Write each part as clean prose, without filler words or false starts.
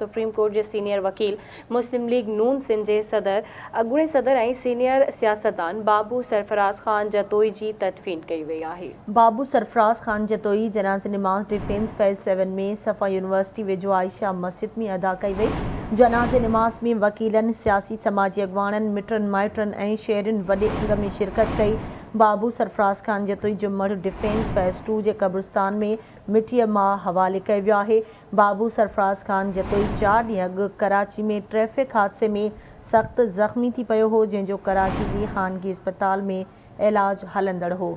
Supreme court جي senior وڪيل، مسلم league نون سنڌ جي صدر، اڳوڻي صدر ۽ سينيئر سياستدان بابو سرفراز خان جتوئي جي تدفين ڪئي وئي آهي. بابو سرفراز خان جتوئي جنازي نماز ڊفينس فيز سيون ۾ صفا يونيورسٽي ويجهو عائشه مسجد ۾ ادا ڪئي وئي. جنازي نماز ۾ وڪيلن، سياسي سماجي اڳواڻن، مٽن مائٽن ۽ شهرين وڏي انگ ۾ شرڪت ڪئي. بابو سرفراز خان جتوئي جو مڙهه ڊفينس فيز ٽو جي قبرستان ۾ مٽيء ماء حوالي ڪيو ويو آهي. بابو سرفراز خان جتوئي چار ڏينهن اڳ ڪراچي ۾ ٽريفڪ حادثي ۾ سخت زخمي ٿي پيو هو، جنهن جو ڪراچي جي خانگي اسپتال ۾ علاج هلندڙ هو.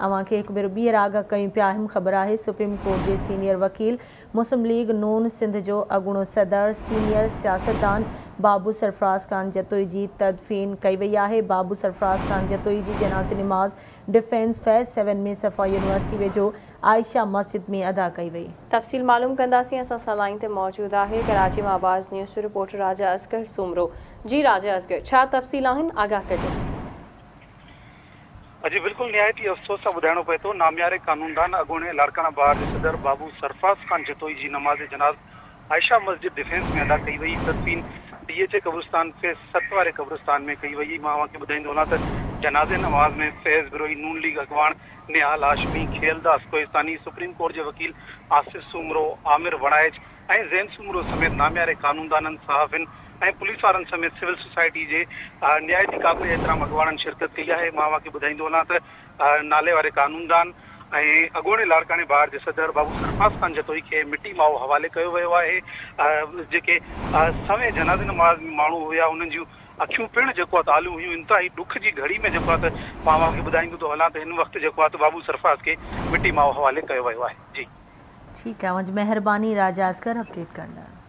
اوهان کي هڪ ڀيرو ٻيهر آگاهه ڪيون پيا اهم خبر آهي سپريم ڪورٽ جي سينيئر وڪيل مسلم ليگ نون سنڌ جو اڳوڻو صدر سينيئر سياستدان بابو سرفراز خان جتوئي جي تدفين ڪئي وئي آهي بابو سرفراز خان جتوئي جي جنازي نماز ڊفينس فيز سيون ۾ صفا يونيورسٽي ويجهو عائشه مسجد ۾ ادا ڪئي وئي. تفصيل معلوم ڪنداسين اسان سان لائين تي موجود آهي ڪراچي مان آواز نيوز جو رپورٽر راجا اصغر سومرو جي راجا اصغر ڇا تفصيل آهن آگاهه ڪجو. جي بلڪل نهايت ئي افسوس سان ٻڌائڻو پئي ٿو نامياري قانوندان اڳوڻي لاڙڪاڻا بار جي صدر بابو سرفراز خان جتوئي جي نماز جناز عائشه مسجد ڊفينس ۾ ادا ڪئي وئي، تدفين ڊي ايڇ اي قبرستان فيز ست واري قبرستان ۾ ڪئي وئي، مان اوهان کي ٻڌائيندو هلان ته جنازي نماز ۾ فيض بروهي، نون ليگ اڳواڻ نهال هاشمي، کيئل داس ڪوهستاني، سپريم ڪورٽ جي وڪيل آصف سومرو، عامر وڙائچ ۽ زين سومرو سميت نامياري قانوندانن، صحافين ۽ پوليس وارن سميت سول سوسائٽي جي نهايت ئي قابل احترام اڳواڻن شرڪت ڪئي آهي، مان اوهان کي ٻڌائيندو هلان ته نالي واري قانوندان ۽ اڳوڻي لاڙڪاڻي بار جي صدر بابو سرفراز خان جتوئي کي مٽي ماء حوالي ڪيو ويو آهي جيڪي سوين جنازي نماز ۾ ماڻهو هيا انهن جون اکيون پڻ جيڪو آهي ته آليون هيون انتهائي ڏک جي گهڙي ۾ جيڪو آهي ته مان اوهان کي ٻڌائيندو ٿو هلان ته هن وقت جيڪو آهي ته بابو سرفراز کي مٽي ماء حوالي ڪيو ويو آهي جي. ٺيڪ آهي اوهان جي مهرباني راجا اصغر اپڊيٽ ڪرڻ لاء.